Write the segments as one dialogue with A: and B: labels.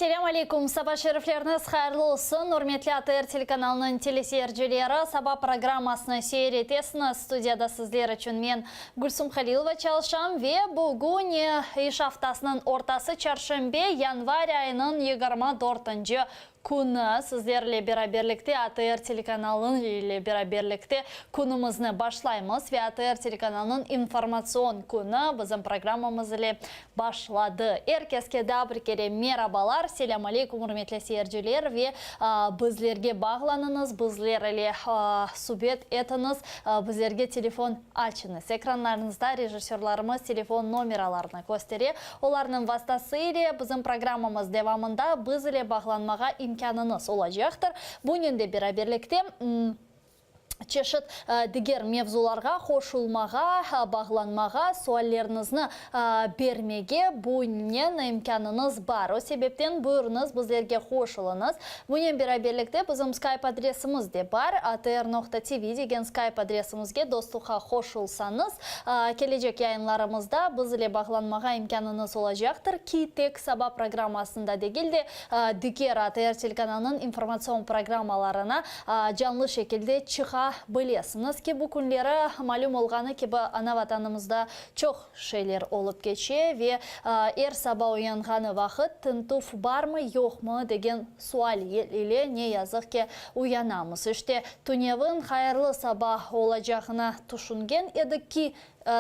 A: Selâm aleykum, saba şerifleriñiz hayırlı olsun, ürmetli ATR telekanalınıñ teleseyircileri, saba programmasını seyir etesiñiz. Studiyada sizler içün men, Gülsum Halilova çalışam ve bugün iş aftasınıñ ortası, çarşenbe, yanvar ayınıñ 24-nci Künü sizlerle beraberlikte ATR telekanalı ile beraberlikte künümizni başlaymız ve ATR telekanalınıñ informatsion künü bizim programmamız ile başladı. Er keske daa bir kere merabalar, selâm aleykum, ürmetli seyirciler ve bizlerge bağlanıñız, bizler ile subet etiñiz, bizlerge telefon açıñız. Ekranlarıñızda rejissörlarımız telefon nomeralarını köstere. Olarnıñ vastası ile bizim programmamız devamında biz ile bağlanmağa imkânıñız olacaqtır. Bunen de beraberlikte, çeşit diger mevzularğa qoşulmağa, bağlanmağa, sualleriñizni bermege bunen imkânıñız bar. O sebepten buyurıñız, bizlerge qoşulıñız. Bunen beraberlikte bizim Skype adresimiz de bar, atr noqta tv degen Skype adresimizge dostluqqa qoşulsañız, Kelecek yayınlarımızda biz ile bağlanmağa imkânıñız olacaqtır ki, tek Saba programmasında degil de, diger ATR telekanalınıñ informatsion programmalarına canlı şekilde çıqa bilesiñiz ki, bu künleri, malüm olğanı kibi, ana-Vatanımızda çoq şeyler olıp keçe ve er saba uyanğanı vaqıt tintüv barmı, yoqmı degen sual ile, ne yazıq ki, uyanamız. İşte, tünevin hayırlı saba olacağını tüşüngen edik ki,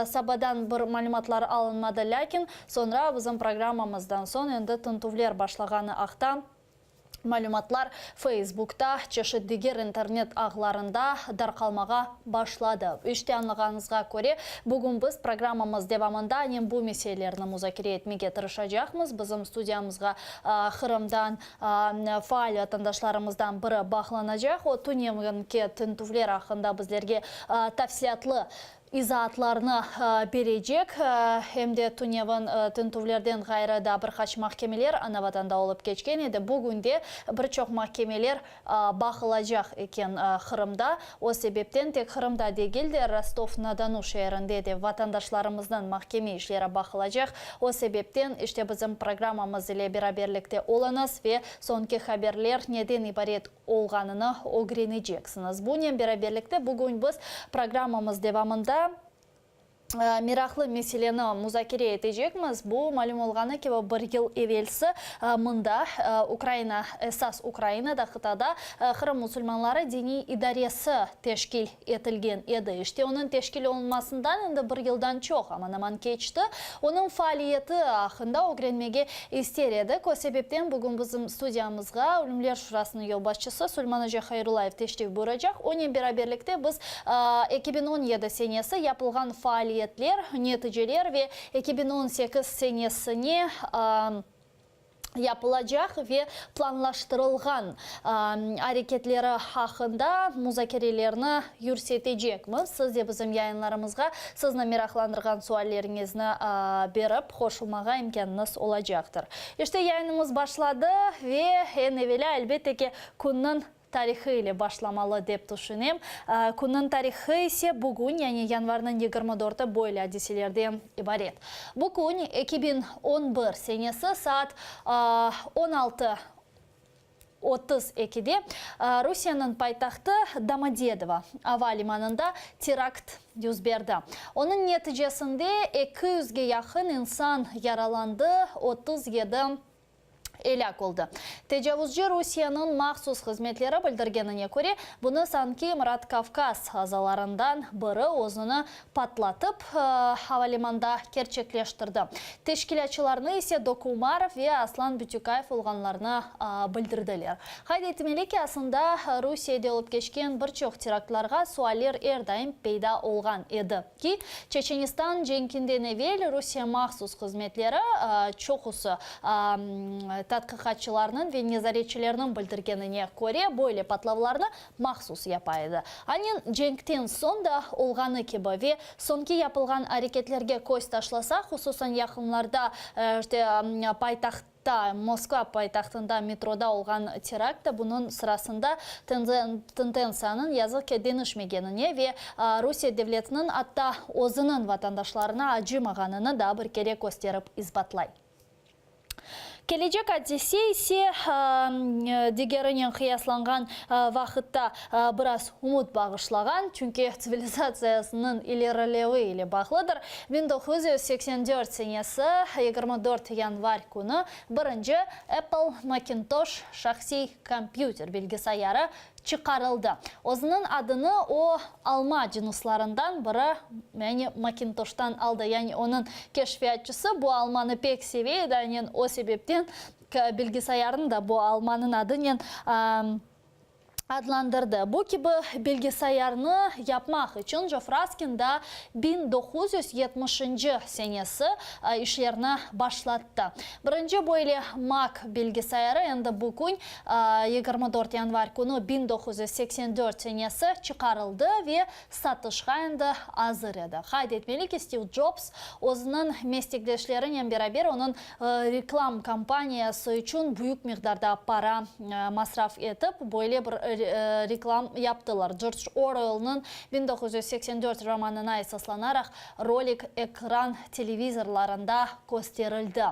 A: sabadan bir malümatlar alınmadı, lâkin soñra bizim programmamızdan soñ endi tintüvler başlağanı aqta malümatlar Feysbukta, çeşit diger internet ağlarında darqalmağa başladı. İşte, añlağanıñızğa köre, bugün biz programmamız devamında anem bu meselelerni muzakere etmege tırışacaqmız. Bizim studiyamızğa Qırımdan faal vatandaşlarımızdan biri bağlanacaq. O, tünevinki tintüvler aqqında bizlerge tafsilâtlı izaatlarnı berecek. Em de tünevin tintüvlerden ğayrı daa bir qaç mahkemeler ana-Vatanda olıp keçken edi. Bugün de bir çoq mahkemeler baqılacaq eken Qırımda. O sebepten tek Qırımda degil de, Rostov-na-Donu şeerinde de vatandaşlarımıznıñ mahkeme işleri baqılacaq. O sebepten, işte, bizim programmamız ile beraberlikte oluñız ve soñki haberler neden ibaret olğanını ögreneceksiñiz. Bunen beraberlikte bugün biz programmamız devamında meraqlı meseleni muzakere etecekmiz. Bu, malüm olğanı kibi, bir yıl evelsi mında, Ukraina, esas Ukrainada, qıtada Qırım musulmanları diniy idaresi teşkil etilgen edi. İşte, onıñ teşkil olunmasından endi bir yıldan çoq aman-aman keçti. Onıñ faaliyeti aqqında ögrenmege ister edik. O sebepten bugün bizim studiyamızğa Ülümler Şurasınıñ yolbaşçısı Suleyman oca Hayrullayev teşrif buyuracaq. Onen beraberlikte biz 2017 senesi yapılğan faaliyetler, neticeler ve 2018 senesine yapılacaq ve planlaştırılğan areketleri aqqında muzakerelerni yürsetecekmiz. Siz de bizim yayınlarımızğa sizni meraqlandırğan sualleriñizni berip, qoşulmağa imkânıñız olacaqtır. İşte, yayınımız başladı ve eñ evelâ, elbette ki, künniñ tarihı ile başlamalı dep tüşünem. Künniñ tarihı ise bugün, yani yanvarnıñ 24-i böyle adiselerden ibaret. Bu kün, 2011 senesi saat 16:32-de Rusiyeniñ paytahtı Domodedovo ava limanında terakt yüz berdi. Onıñ neticesinde eki yüzge yaqın insan yaralandı, 37 elâk oldı. Tecavuzcı Rusiyeniñ mahsus hızmetleri bildirgenine köre, bunı sanki Mrat-Kavkaz azalarından biri özüni patlatıp, avalimanda kerçekleştirdi. Teşkilâtçılarnı ise Doku Umarov ve Aslan Bütükayev olğanlarını bildirdiler. Qayd etmeli ki, aslında Rusiyede olıp keçken bir çoq teraktlarğa sualler er daim peyda olğan edi. Ki, Çeçenistan cenkinden evel Rusiye mahsus hızmetleri, çoqusı tadqiqatçılarnıñ ve nezaretçilerniñ bildirgenine köre, böyle patlavlarnı mahsus yapa edi. Anen cenkten soñ da olğanı kibi ve soñki yapılğan areketlerge köz taşlasaq, hususan yaqınlarda, işte, paytaht, Ta, Moskva paytahtında metroda olğan terakt da bunıñ sırasında tendentsiyanıñ, yazıq ki, deñişmegenine ve Rusiye devletiniñ atta özüniñ vatandaşlarına acımağanını daa bir kere kösterip isbatlay. Kelecek adise ise, digerinen qıyaslanğan vaqıtta biraz ümüt bağışlağan, çünki tsivilizatsiyasınıñ ilerilevi ile bağlıdır. 1984 senesi 24 yanvar künü birinci Apple Macintosh şahsiy kompyuter bilgisayarı çıqarıldı. Özüniñ adını o, alma cınıslarından biri, yani Macintoshtan aldı. Yani onıñ keşfiyatçısı bu almanı pek seve edi, aynen o sebepten bilgisayarnı da bu almanıñ adınen adlandırdı. Bu kibi bilgisayarnı yapmaq içün Jof Raskin da 1970-nci senesi işlerni başlattı. Birinci böyle Mac bilgisayarı endi bu kün, 24 yanvar künü 1984 senesi çıqarıldı ve satışqa endi azır edi. Qayd etmeli ki, Stiv Jobs özüniñ meslekdeşlerinen beraber onıñ reklam kampaniyası içün büyük miqdarda para masraf etip, böyle bir reklam yaptılar. Corc Oruellniñ 1984 romanına esaslanaraq rolik ekran televizorlarında kösterildi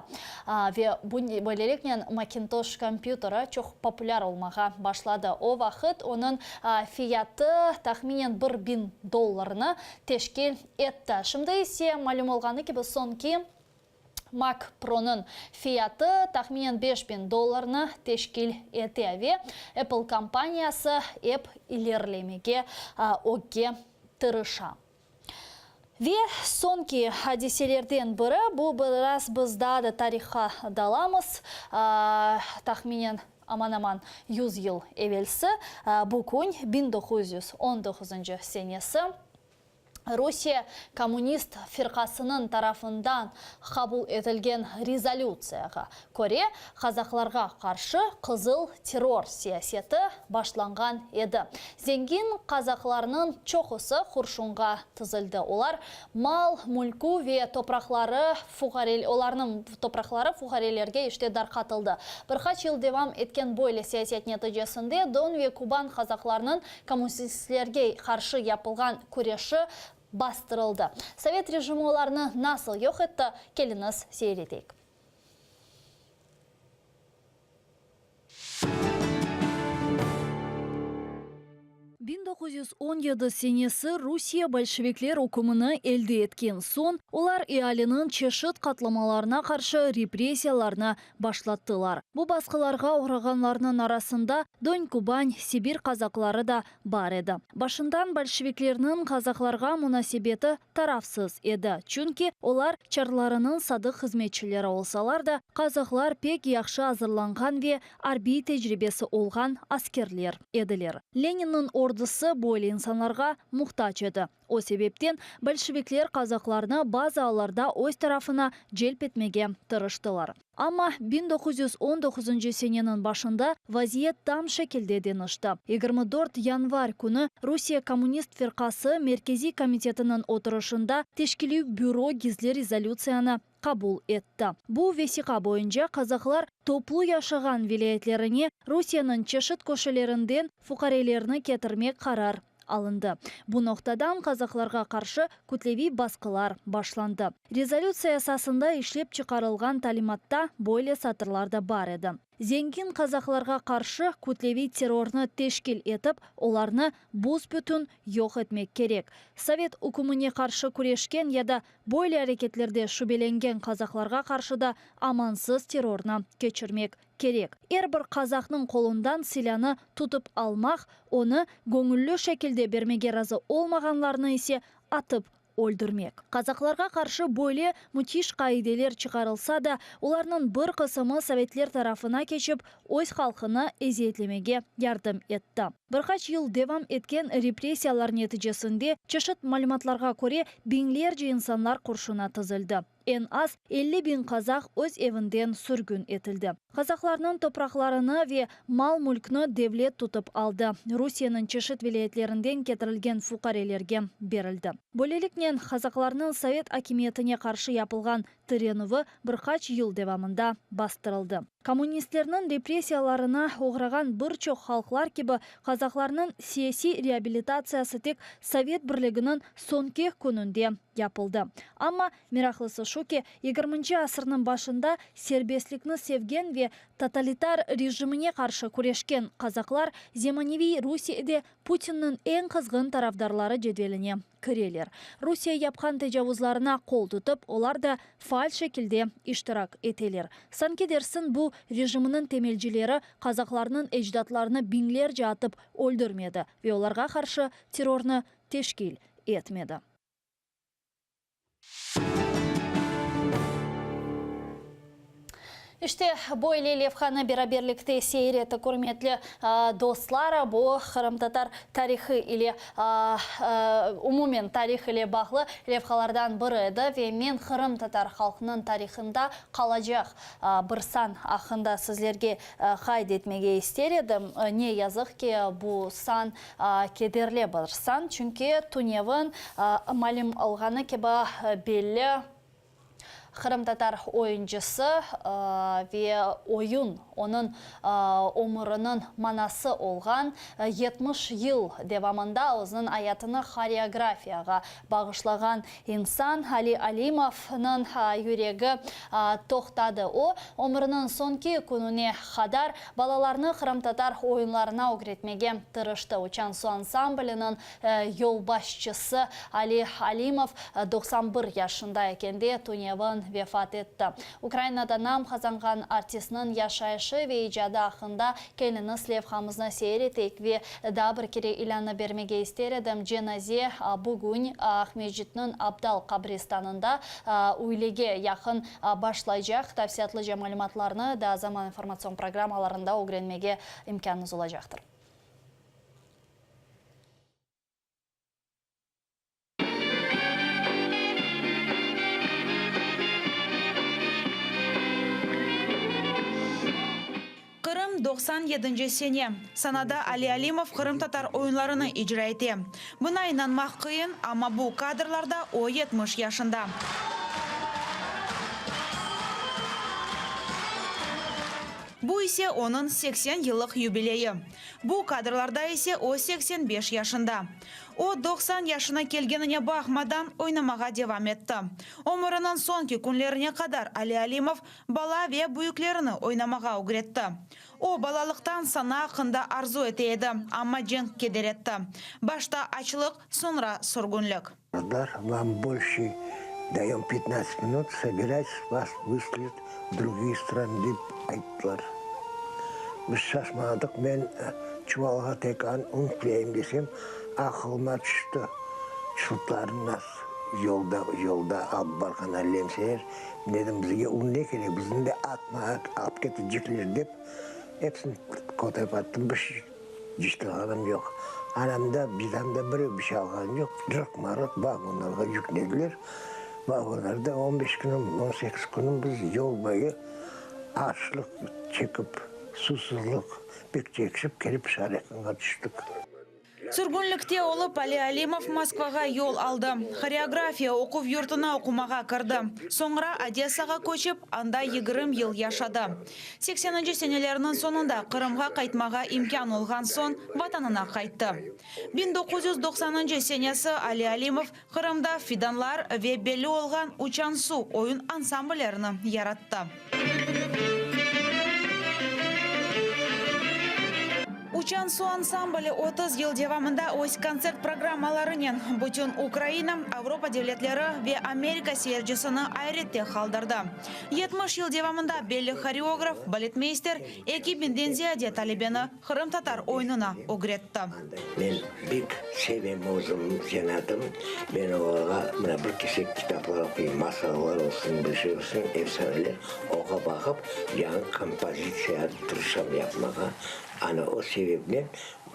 A: ve böyleliknen Macintosh kompyuteri çoq populâr olmağa başladı. O vaqıt onıñ fiyatı tahminen 1000 dollarnı teşkil etti. Şimdi ise, malüm olğanı kibi, soñki Mac Pro'nıñ fiyatı tahminen 5000 dollarnı teşkil ete ve Apple kompaniyası ep ilerilemege ögge tırışa. Ve soñki adiselerden biri, bu biraz biz daa da tarihqa dalamız, tahminen aman-aman 100 yıl evelsi, bu kün, 1919 senesi, Rusiye Kommunist firqasınıñ tarafından qabul etilgen rezolütsiyağa köre, qazaqlarğa qarşı qızıl terror siyaseti başlanğan edi. Zengin qazaqlarnıñ çoqusı qurşunğa tizildi. Olar mal, mülkü ve topraqları olarnıñ topraqları fuqarelerge işte darqatıldı. Bir qaç yıl devam etken böyle siyaset neticesinde Don ve Kuban qazaqlarınıñ kommunistlerge qarşı yapılğan küreşi bastırıldı. Sovet rejimi olarnı nasıl yoq etti, keliñiz seyir eteyik. 1917 senesi Rusiye bolşevikler ükümini elde etken soñ, olar ealiniñ çeşit qatlamalarına qarşı repressiyalarnı başlattılar. Bu basqılarğa oğrağanlarnıñ arasında Don-Kuban, Sibir kazakları da bar edi. Başından bolşeviklerniñ kazaklarğa munasebeti tarafsız edi, çünki olar çarlarınıñ sadıq hızmetçileri olsalar da, kazaklar pek yahşı azırlanğan ve arbiy tecribesi olğan askerler ediler. Leninniñ ordusı böyle insanlarğa muhtac edi. O sebepten bolşevikler kazaklarnı bazı allarda öz tarafına celp etmege tırıştılar. Amma 1919 seneniñ başında vaziyet tam şekilde deñişti. 24 yanvar künü Rusiye Kommunist Firqası Merkeziy Komitetiniñ oturışında Teşkiliy büro gizli rezolütsiyanı qabul etti. Bu vesiqa boyunca kazaklar toplu yaşağan vilâyetlerine Rusiyeniñ çeşit köşelerinden fuqarelerni ketirmek qarar alındı. Bu noqtadan kazaklarğa qarşı kütleviy basqılar başlandı. Rezolütsiya esasında işlep çıqarılğan talimatta böyle satırlar da bar edi, Zengin kazaklarğa qarşı kütleviy terrornı teşkil etip, olarnı büs-bütün yoq etmek kerek. Sovet ükümine qarşı küreşken ya da böyle areketlerde şübelengen kazaklarğa qarşı da amansız terrornı keçirmek kerek. Er bir kazaknıñ qolundan silânı tutıp almaq, onı göñülli şekilde bermege razı olmağanlarnı ise atıp öldürmek. Kazaklarğa qarşı böyle müthiş qaideler çıqarılsa da, olarnıñ bir qısımı sovetler tarafına keçip, öz halqını eziyetlemege yardım etti. Bir qaç yıl devam etken repressiyalar neticesinde, çeşit malümatlarğa köre, biñlerce insanlar qurşuna tizildi. Eñ az 50 biñ qazaq öz evinden sürgün etildi. Qazaqlarnıñ topraqlarını ve mal-mülkni devlet tutıp aldı, Rusiyeniñ çeşit vilâyetlerinden ketirilgen fuqarelerge berildi. Böyleliknen, qazaqlarnıñ sovet akimiyetine qarşı yapılğan tirenüvi bir qaç yıl devamında bastırıldı. Kommunistlerniñ repressiyalarına oğrağan bir çoq halqlar kibi, qazaqlarnıñ siyasiy reabilitatsiyası tek Sovet Birliginiñ soñki kününde yapıldı. Amma, meraqlısı şu ki, yigirminci asırnıñ başında serbestlikni sevgen ve totalitar rejimine qarşı küreşken qazaqlar zemaneviy Rusiyede Putinniñ eñ qızğın tarafdarları cedveline kireler. Rusiye yapqan tecavuzlarına qol tutıp, olar da faal şekilde iştirak eteler. Sanki dersiñ bu rejiminiñ temelcileri qazaqlarnıñ ecdatlarını biñlerce atıp öldürmedi ve olarğa qarşı terrornı teşkil etmedi. İşte, böyle levhanı beraberlikte seyir ettik, ürmetli dostlar. Bu, qırımtatar tarihı ile, umumen tarih ile bağlı levhalardan biri edi ve men qırımtatar halqınıñ tarihında qalacaq bir san aqqında sizlerge qayd etmege ister edim. Ne yazıq ki, bu san kederli bir san, çünki tünevin malüm olğanı kibi, belli Qırımtatar oyuncısı ve oyun, onıñ ömüriniñ manası olğan, 70 yıl devamında özüniñ ayatını horeografiyağa bağışlağan insan Ali Alimovnıñ yüregi toqtadı. O, ömüriniñ soñki kününe qadar balalarnı qırımtatar oyunlarına ögretmege tırıştı. Uçan su ansambliniñ yolbaşçısı Ali Alimov 91 yaşında ekende tünevin vefat etti. Ukrainada nam qazanğan artistniñ yaşayışı ve icadı aqqında keliñiz levhamıznı seyir eteyik ve daa bir kere ilânnı bermege ister edim, cenaze bugün Aqmescitniñ Abdal qabristanında üylege yaqın başlaycaq. Tafsilâtlıca malümatlarnı daa Zaman informatsion programmalarında ögrenmege imkânıñız olacaqtır.
B: Qırım, 97 sene. Sanada Ali Alimov qırımtatar oyunlarını icra ete. Buña inanmaq qıyın, amma bu kadrlarda o 70 yaşında. Bu ise onıñ 80 yıllıq yubileyi. Bu kadrlarda ise o 85 yaşında. O, 90 yaşına kelgenine baqmadan, oynamağa devam etti. Ömüriniñ soñki künlerine qadar Ali Alimov bala ve büyüklerini oynamağa ögretti. O, balalıqtan sana aqqında arzu ete edi, amma cenk keder etti. Başta açlıq, soñra sürgünlik.
C: Vam bolşe dayom pyatnadtsat minut, sobiraytes, vas vıslet v drugiye strany dep ayttılar. Biz şaşmadıq, men çuvalğa tek an un tileyim desem, aqılıma tüşti, çurtlarnı nas yolda yolda alıp barğan allemseler, dedim, bizge un ne kerek, bizni de atma alıp ketecekler dep, episini köterip attım, bir şey cıştırğanım yoq. Anam da, bidam da birev bir şey alğan yoq, rıqma-rıq vagonlarğa yüklediler. Vagonlarda on beş künüm, on sekiz künüm biz yol boyu açlıq çekip, susuzlıq pek çekişip kelip Şarıqanğa tüştik.
B: Sürgünlikte olıp, Ali Alimov Moskvağa yol aldı, horeografiya oquv yurtuna oqumağa kirdi. Soñra Odessağa köçip, anda yigirmi yıl yaşadı. Sekseninci senelerniñ soñunda Qırımğa qaytmağa imkân olğan soñ, vatanına qayttı. 1990-ncı senesi Ali Alimov Qırımda Fidanlar ve belli olğan Uçan suv oyun ansambllerini yarattı. Uçan suv ansambli 30 yıl devamında öz kontsert programmalarınen bütün Ukraina, Avropa devletleri ve Amerika seyircisini ayrette qaldırdı. 70 yıl devamında belli horeograf, baletmeyster eki biñden ziyade talebeni qırımtatar oyunına ögretti.
C: Men pek sevem özüm zenatım. Men olarğa mına bir kesek kitaplar oquyım, masallar olsun, bir şey olsun, efsaneler oğa baqıp, yañı kompozitsiya tırışam yapmağa. Ana o sebepnen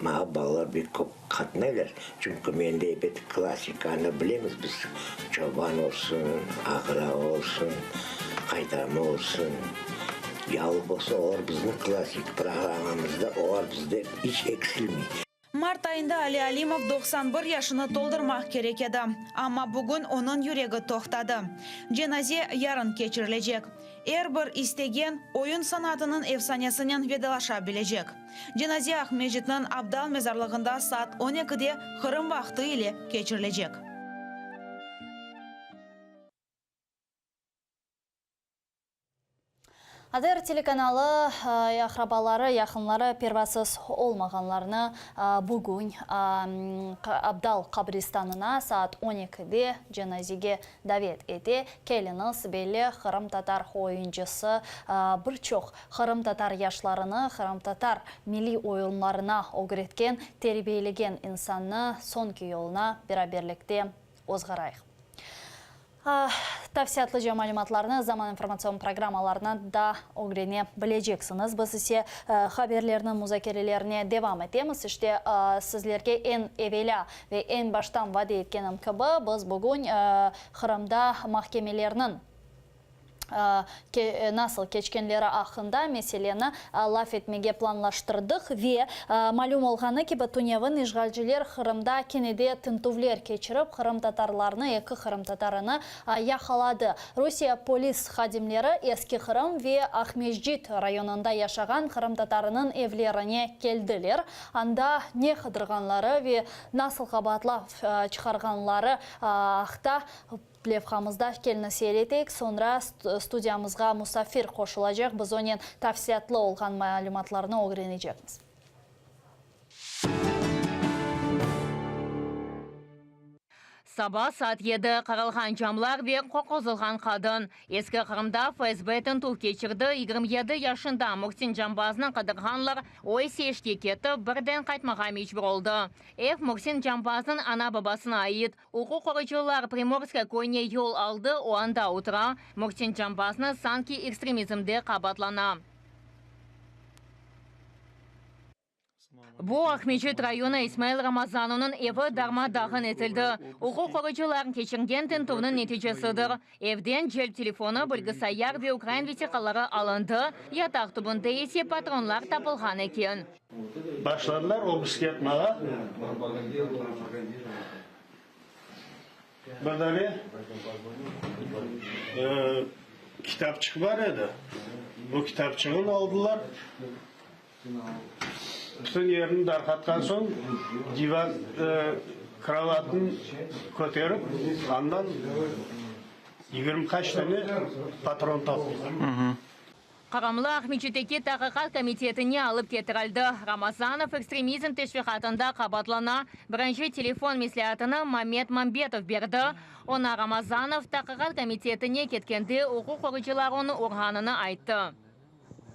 C: maña balalar pek köp qatnaylar. Çünki mende ebet klassikanı bilemiz biz, çoban olsun, ağıra olsun, qaytarma olsun. Yalı bolsa, olar bizni klassik programmamızda, olar bizde iç eksilmey.
B: Mart ayında Ali Alimov 91 yaşını toldurmaq kerek edi, amma bugün onıñ yüregi toqtadı. Cenaze yarın keçirilecek. Er bir istegen, oyun sanatınıñ efsanesinen vedalaşa bilecek. Cenaze Aqmescitniñ Abdal mezarlığında saat on ekide Qırım vaqtı ile keçirilecek.
A: ATR telekanalı aqrabaları, yaqınları pervasız olmağanlarnı bugün Abdal qabristanına saat on ekide cenazege davet ete. Keliñiz, belli qırımtatar oyuncısı, bir çoq qırımtatar yaşlarını qırımtatar milliy oyunlarına ögretken, terbiyelegen insannı soñki yoluna beraberlikte ozğarayıq. Tafsilâtlıca malümatlarnı Zaman informatsion programmalarından da ögrene bileceksiñiz. Biz ise haberlerniñ muzakerelerine devam etemiz. İşte, sizlerge eñ evelâ ve eñ baştan vade etkenim kibi, biz bugün Qırımda mahkemelerniñ nasıl keçkenleri aqqında meseleni laf etmege planlaştırdıq ve, malüm olğanı kibi, tünevin işğalciler Qırımda kene de tintüvler keçirip, qırımtatarlarnı, eki qırımtatarını yaqaladı. Rusiye polis hadimleri Eski Qırım ve Aqmescit rayonında yaşağan qırımtatarınıñ evlerine keldiler. Anda ne qıdırğanları ve nasıl qabaatlav çıqarğanları aqta Levhamızda kelni seyir eteyik, soñra studiyamızğa musafir qoşulacaq, biz onen tafsilâtlı olğan malümatlarnı ögrenecekmiz.
D: Saba saat yedi, qırılğan camlar ve qorquzılğan qadın. Eski Qırımda FSB tintüv keçirdi, 27 yaşında Muhsin Cambaznı qıdırğanlar, o ise işke ketip, birden qaytmağa mecbur oldı. Ev Muhsin Cambaznıñ ana-babasına ait. Uquq qoruyıcılar Primorskaya köyüne yol aldı, o anda otura. Muhsin Cambaznı sanki ekstremizmde qabaatlana. Bu Aqmescit rayonı İsmail Ramazanovnıñ evi darma-dağın etildi. Uquq qoruyıcılar keçirgen tintüvniñ neticesidir. Evden celp telefonı, bilgisayar ve ukrain vesiqaları alındı, yataq tübünde ise patronlar tapılğan eken.
E: Başladılar obısk yapmağa. Bir dane kitapçıq bar edi. Bu kitapçığını aldılar. Bütün yerini darqatqan soñ, divan, krovatnı köterip, andan 20 qaç dane patron taptılar.
D: Qırımlı Aqmescitteki Taqiqat komitetine alıp ketirildi. Ramazanov ekstremizm teşviqatında qabaatlana. Birinci telefon mesleatını Mammet Mambetov berdi. Oña Ramazanov Taqiqat komitetine ketkende uquq qoruyıcılar onı urğanını ayttı.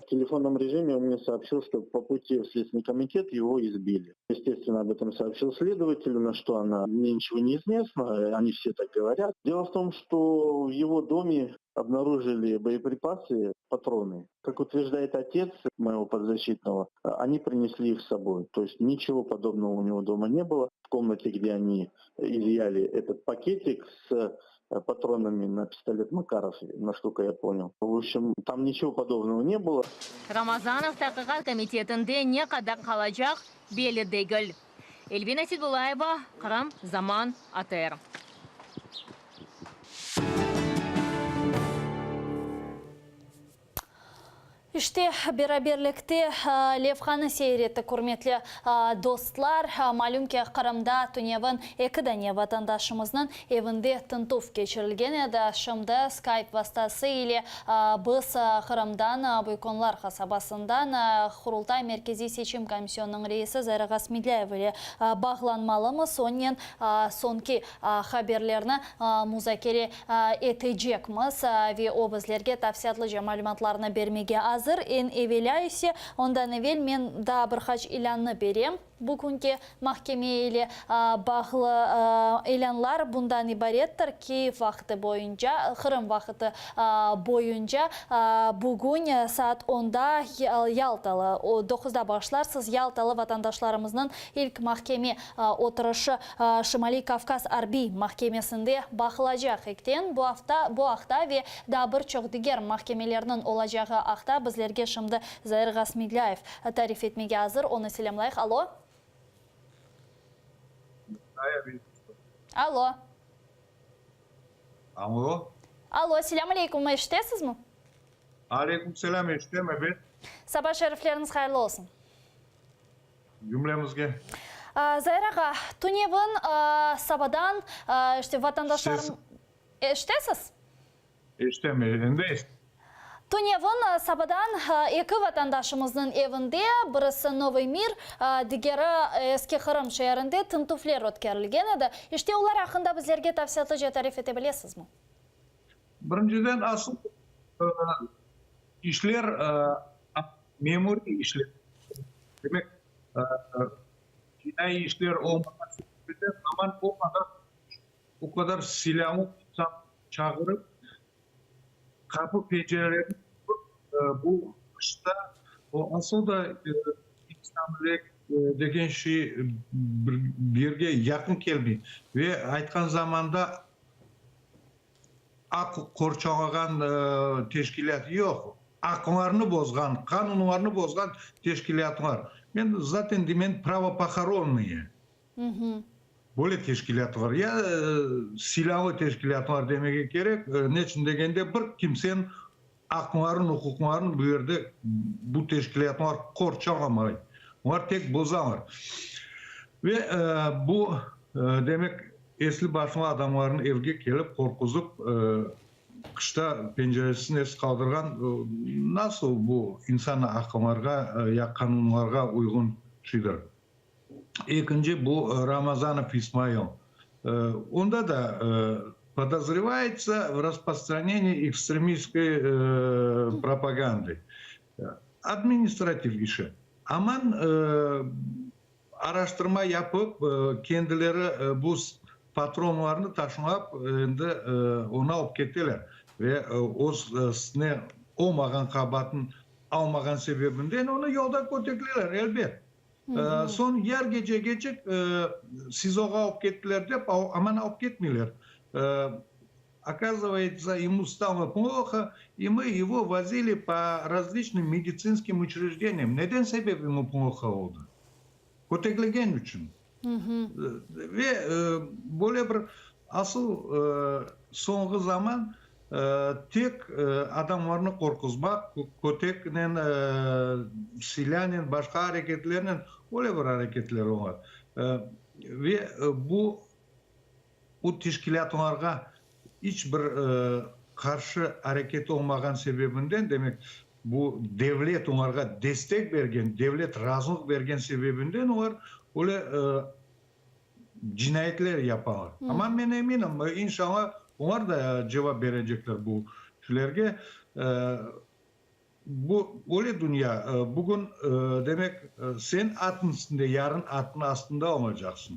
F: В телефонном режиме он мне сообщил, что по пути в Следственный комитет его избили. Естественно, об этом сообщил следователю, на что она мне ничего не известно, они все так говорят. Дело в том, что в его доме обнаружили боеприпасы, патроны. Как утверждает отец моего подзащитного, они принесли их с собой. То есть ничего подобного у него дома не было. В комнате, где они изъяли этот пакетик с патронами на пистолет Макаров, насколько я понял. В общем, там ничего подобного не было.
D: Ramazanov Taqiqat komitetinde ne qadar qalacaq belli degil. Elvina Sedulayeva, Qırım, Zaman, ATR.
A: İşte, beraberlikte levhanı seyir ettik, ürmetli dostlar. Malüm ki, Qırımda tünevin eki dane vatandaşımıznıñ evinde tintüv keçirilgen edi. Şimdi Skype vastası ile biz Qırımdan, Büyükonlar qasabasından Qurultay Merkeziy seçim komisyonınıñ reisi Zair ağa Smedlâyev ile bağlanmalımız. Onen soñki haberlerni muzakere etecekmiz ve o bizlerge tafsilâtlıca malümatlarnı bermege azır. Eñ evelâ ise, ondan evel men daa bir qaç ilânnı berem. Bugünki mahkeme ile bağlı ilânlar bundan ibarettir, Kyiv vaqtı boyunca, Qırım vaqtı boyunca bugün saat onda Yaltalı, doquzda başlarsız, Yaltalı vatandaşlarımıznıñ ilk mahkeme oturışı Şimaliy Kavkaz arbiy mahkemesinde baqılacaq ekten. Bu afta bu aqta ve daa bir çoq diger mahkemelerniñ olacağı aqta bizlerge şimdi Zair Gasmidlâyev Tarif etmege azır, onı selâmlayıq. Alo. Alo.
G: Alo.
A: Alo, selâm aleyküm, eşitesizmi?
G: Aleyküm selâm, eşitem, ebet.
A: Saba şerifleriñiz hayırlı olsun.
G: Cümlemizge.
A: Zair ağa, tünevin sabadan, işte, vatandaşlarım. Eşitesiz?
G: Eşitem, endi eşitem.
A: Tünevin sabadan eki vatandaşımıznıñ evinde, birisi Novıy Mir, digeri Eski Qırım şeerinde tintüvler ötkerilgen edi. İşte olar aqqında bizlerge tafsilâtlıca tarif ete bilesizmi?
G: Birinciden, asıl işler memuriy işler, demek, cinaiy işler olmağan sebebinden aman o qadar O qadar silâlı insan çağırıp, qapı pencerelerni qapıp, bu qışta o asıl da insanlık degen şey bir yerge yaqın kelmey. Ve aytqan zamanda aq qorçalağan teşkilât yoq, aqlarnı bozğan, qanunlarnı bozğan teşkilâtlar. Men zaten deymen pravopohoronnıye. Böyle teşkilât bar. Ya silâlı teşkilâtlar demege kerek. Neçün degende, bir kimseniñ aqların, uquqların bu yerde bu teşkilâtlar qorçalamay. Olar tek bozalar. Ve bu, demek, esli-başlı adamlarnı evge kelip qorquzıp, qışta penceresini esi qaldırğan, nasıl bu insan aqlarğa ya qanunlarğa uyğun şeydir? Ekinci bu Ramazanov İsmail. Onda da podozrevayetsa v rasprostraneniyi ekstremistskoy propagandı. Administrativ işi. Aman araştırma yapıp, kendileri bu patronlarnı taşlap, endi onı alıp keteler. Ve öz üstüne olmağan qabaatnı almağan sebebinden onı yolda kötekliler, elbet. Soñ yar gece keçik SİZOğa alıp kettiler dep, aman alıp ketmeyler. Okazıvayetsa, emu stalo ploho, i mı ego vozili po razliçnım meditsinskiy uçrejdeniyam. Neden sebep emu ploho oldı? Köteklegen içün. Ve böyle bir asıl soñğı zaman tek adamlarnı qorquzmaq, köteknen, silânen, başqa areketlernen, öyle bir areketler ola. Ve bu bu teşkilâtlarğa iç bir qarşı areket olmağan sebebinden, demek, bu devlet olarğa destek bergen, devlet razılıq bergen sebebinden olar öyle cinayetler yapalar. Amma men eminim, inşallah, olar da cevap berecekler bu şeylerge. Bu öyle dünya, bugün, demek, sen atnıñ üstünde, yarın atnıñ astında olacaqsıñ.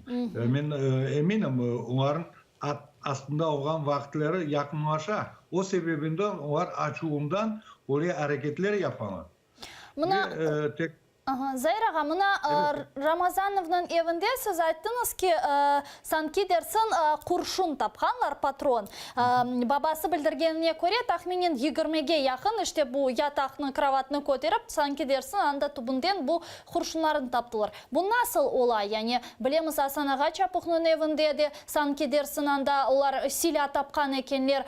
G: Men eminim, olarnıñ at astında olğan vaqıtları yaqınlaşa. O sebebinden olar açuvından öyle areketler yapalar.
A: Mına,
G: Ve tek
A: Aha, Zair ağa, mına Ramazanovnıñ evinde siz ayttıñız ki, sanki dersiñ qurşun tapqanlar, patron. Babası bildirgenine köre, tahminen yigirmege yaqın, işte bu yataqnı, krovatnı köterip, sanki dersiñ anda tübünden bu qurşunlarnı taptılar. Bu nasıl ola? Yani, bilemiz, Asan ağa Çapuhnıñ evinde de, sanki dersiñ anda olar silâ tapqan ekenler,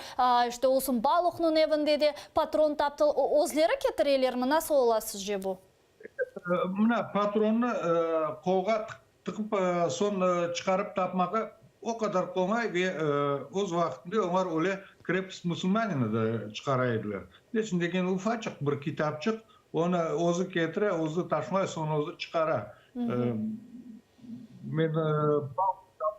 A: işte olsun Baluhnıñ evinde de patron taptılar. Özleri ketirelermi? Nasıl ola sizce bu?
G: Mına, patronnı qolğa tıqıp, soñ çıqarıp tapmağa o qadar qolay ve öz vaqtında olar öyle Krepost musulmanina da çıqara ediler. Neçün degen, ufaçıq bir kitapçıq, onı özü ketire, özü taşlay, soñ özü çıqara. Men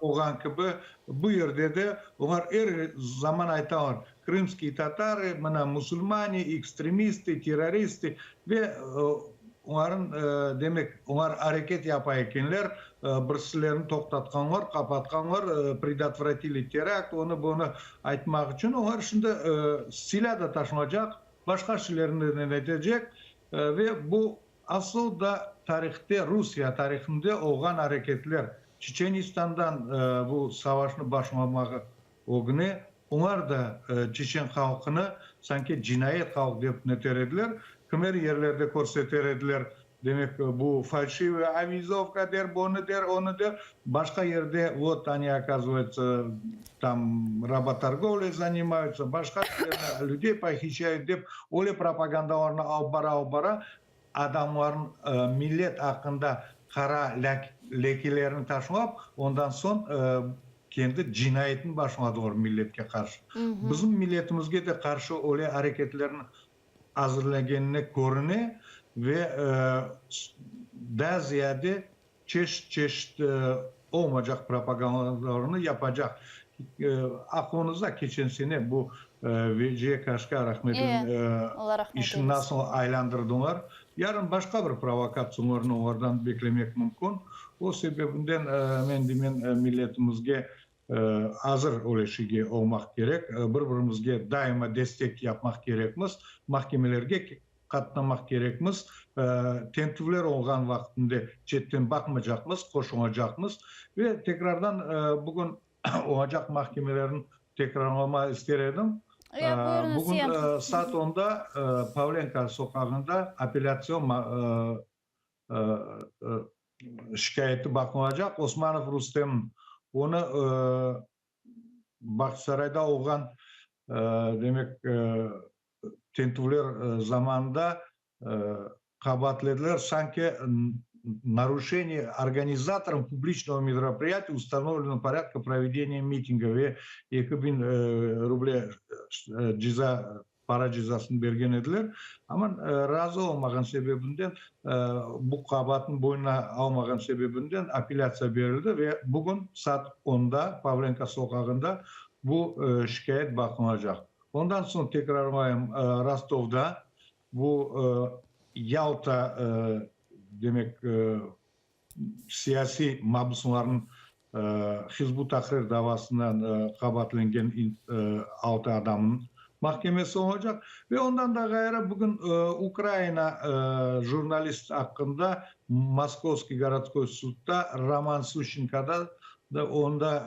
G: olğan kibi, bu yerde de olar er zaman aytalar, krımskiy tatarı, mına, musulmani, ekstremisti, terroristi ve. Olarnıñ, demek, olar areket yapa ekenler, birisilerini toqtatqanlar, qapatqanlar, predotvratili terakt, onı, bunı aytmaq içün. Olar şimdi silâ da taşınacaq, başqa şeylerni de etecek ve bu asıl da tarihte, Rusiye tarihinde olğan areketler. Çeçenistandan bu savaşnı başlamağa ögüne olar da çeçen halqını sanki cinayet halq dep neter ediler, kimer yerlerde körseter ediler, demek, bu falşivaya avizovka der, bunı der, onı der, başqa yerde vot oni, okazıvayutsa, tam rabotorgovley zanimayutsa, başqa yerlerni lüdey pohiçayut dep, öyle propagandalarnı alıp bara, alıp bara, adamlarnıñ millet aqqında qara lekelerini taşlap, ondan soñ kendi cinayetini başladılar milletke qarşı. Bizim milletimizge de qarşı öyle areketlerni azırlagenine körüne ve daa ziyade çeşit-çeşit olmaycaq propagandalarnı yapacaq. Aqlıñızda, keçen sene bu Veciye Kaşka rahmetliniñ işini nasıl aylandırdılar. Yarın başqa bir provokatsiyalarnı olardan beklemek mümkün. O sebebinden men deymen, milletimizge azır öyle şeyge olmaq kerek, bir-birimizge daima destek yapmaq kerekmiz, mahkemelerge qatnamaq kerekmiz, tentüvler olğan vaqtında çetten baqmacaqmız, qoşulacaqmız. Ve tekrardan bugün olacaq mahkemelerni tekrarlama ister edim. Bugün saat onda Pavlenko soqağında apellâtsion şikâyeti baqılacaq. Osmanov Rustem, onı Bağçasarayda olğan, demek, tintüvler zamanında qabaatlediler, sanki naruşeniye organizatorом publiçnogo meropryatiya ustanovlenogo porâdka provedeniya mitinga ve 2000 ruble ceza, para cezasını bergen ediler. Amma razı olmağan sebebinden, bu qabaatnı boynuna almağan sebebinden apellâtsiya berildi ve bugün saat onda Pavlenko soqağında bu şikâyet baqılacaq. Ondan soñ tekrarlayım, Rostovda bu Yalta, demek, siyasiy mabuslarnıñ Hizb ut-Tahrir davasından qabaatlengen altı adamnıñ mahkemesi olacaq. Ve ondan da ğayrı, bugün Ukraina jurnalist aqqında Moskovskiy gorodskoy sudda Roman Suşçenkoda da onda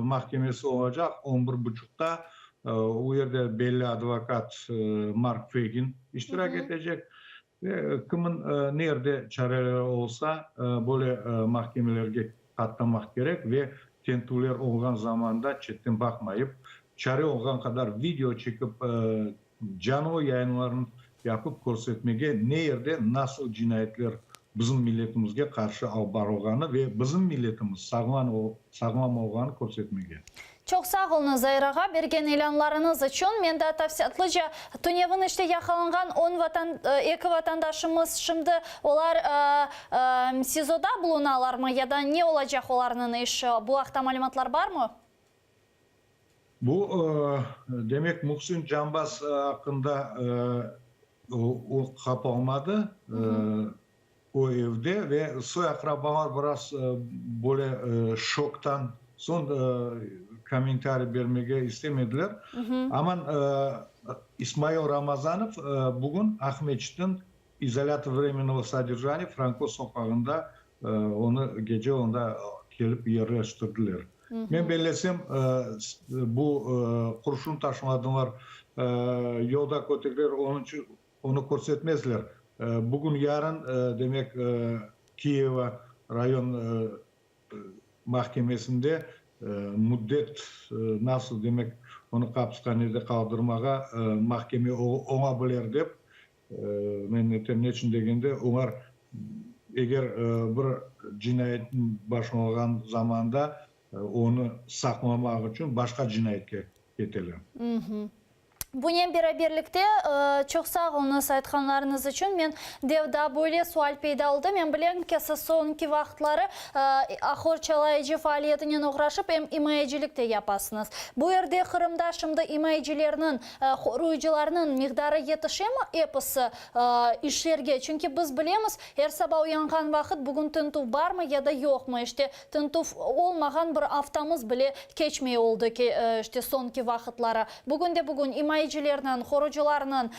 G: mahkemesi olacaq on bir buçuqta. O yerde belli advokat Mark Feygin iştirak etecek. Ve kimin nerde çareleri olsa, böyle mahkemelerge qatnamaq kerek ve tentüvler olğan zamanda çetten baqmayıp, çare olğan qadar video çekip, canlı yayınlarnı yapıp körsetmege, ne yerde nasıl cinayetler bizim milletimizge qarşı alıp barılğanı ve bizim milletimiz sağlam olğanı körsetmege.
A: Çoq sağ oluñız, Zair ağa, bergen ilânlarıñız içün. Men daa tafsilâtlıca tünevin işte yaqalanğan on vatan, eki vatandaşımız şimdi olar SİZOda bulunalarmı ya da ne olacaq olarnıñ işi, bu aqta malümatlar barmı?
G: Bu, demek, Muhsin Canbaz aqqında o qapalmadı, o evde ve soy-aqrabalar biraz böyle şoktan soñ kommentariy bermege istemediler. Aman İsmail Ramazanov bugün Aqmescitniñ izolâtor vremennogo sodержания Franko soqağında onı gece onda kelip yerleştirdiler. Men bellesem, bu qurşun taşımadılar, yolda kötekler, onıñ içün Onı körsetmezler. Bugün-yarın, demek, Kiyeva rayon mahkemesinde müddet nasıl, demek, onı qapishanede qaldırmağa mahkeme oña biler dep, men aytam, neçün degende, olar eger bir cinayetniñ başlanğan zamanda onı saqlamaq içün başqa cinayetke keteler.
A: Bunen beraberlikte, çoq sağ oluñız aytqanlarıñız içün. Men de daa böyle sual peyda oldı. Men bilem ki, siz soñki vaqıtları aqorçalayıcı faaliyetinen oğraşıp, em imayecilik de yapasıñız. Bu yerde Qırımda şimdi imayecilerniñ, qoruyıcılarnıñ miqdarı yetişemi episi işlerge? Çünki biz bilemiz, er saba uyanğan vaqıt bugün tintüv barmı ya da yoqmı, işte, Tintüv olmağan bir aftamız bile keçmey oldı ki, işte, soñki vaqıtları. Bugün de bugün imayecilerniñ, qorucılarnıñ,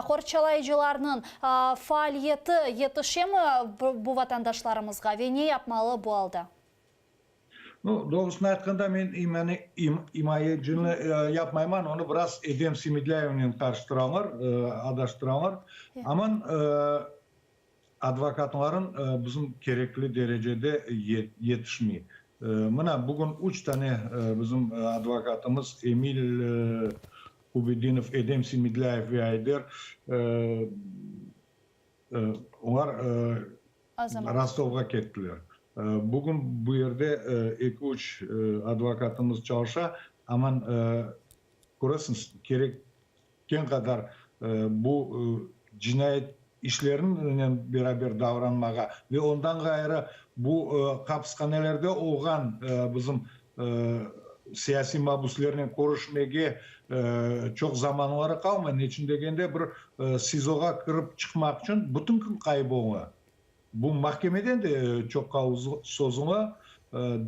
A: qorçalayıcılarnıñ faaliyeti yetişemi bu vatandaşlarımızğa ve ne yapmalı bu alda?
G: Nu, doğrusını aytqanda, men imayecini yapmayman, onı biraz Edem Semedlâyevnen qarıştıralar, adaştıralar. Aman, Advokatların bizim kerekli derecede yetişmey. Mına, bugün üç tane bizim advokatımız, Emil Kubedinov, Edem Semedlâyev ve Ayder, olar Rostovğa kettiler. Bugün bu yerde eki-üç advokatımız çalışa, aman, köresiñiz, kerekken qadar bu cinayet işlerinen beraber davranmağa ve ondan ğayrı bu hapishanelerde olğan bizim siyasiy mabüslernen körüşmege çoq zamanları qalmay. Neçün degende, bir SİZOğa kirip çıqmaq içün bütün kün qayıp ola. Bu mahkemeden de çoqqa sozula,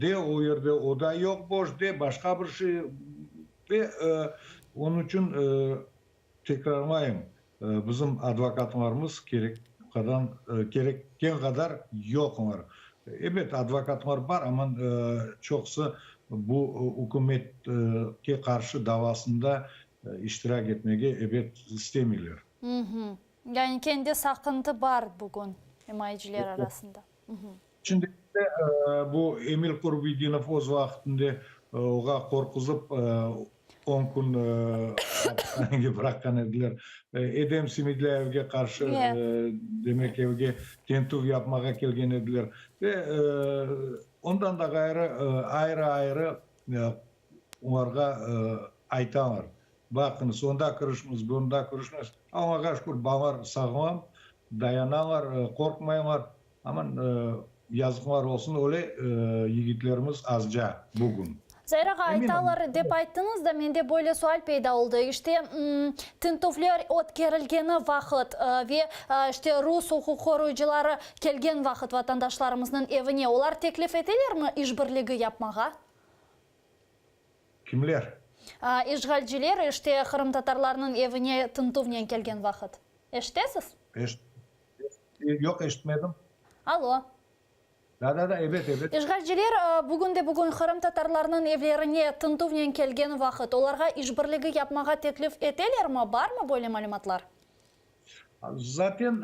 G: de o yerde oda yoq boş, de başqa bir şey. Ve onıñ içün tekrarlayım, bizim advokatlarımız kerek kerekken qadar yoqlar. Ebet, advokatlar bar, amma çoqusı bu ükümetke qarşı davasında iştirak etmege, ebet, istemeyler.
A: Yani kendi saqıntı bar bugün imayeciler arasında.
G: Şimdi bu Emil Kurbedinov öz vaqtında oğa qorquzıp on kün apishanege bıraqqan ediler. Edem Semedlâyevge qarşı demek evge tintüv yapmağa kelgen ediler. Ve ondan da ğayrı ayrı-ayrı olarğa aytalar, Baqıñız, onda kirişmez, bunda kirişmez. Allağa şükür, balalar sağlam, dayanalar, qorqmaylar. Aman, yazıqlar olsun, öyle yigitlerimiz azca bugün.
A: Zair ağa, aytalar dep ayttıñız da, mende böyle sual peyda oldı. İşte, tintüvler ötkerilgeni vaqıt ve, işte, rus uquq qoruyıcıları kelgen vaqıt vatandaşlarımıznıñ evine, olar teklif etelermi işbirligi yapmağa?
G: Kimler?
A: İşğalciler, işte, qırımtatarlarnıñ evine tintüvnen kelgen vaqıt. Eşitesiz?
G: Yoq, eşitmedim.
A: Alo.
G: Da, da, da, ebet, ebet.
A: İşğalciler bugünde-bugün qırımtatarlarnıñ evlerine tintüvnen kelgen vaqıt, olarğa işbirligi yapmağa teklif etelermi? Barmı böyle malümatlar?
G: Zaten,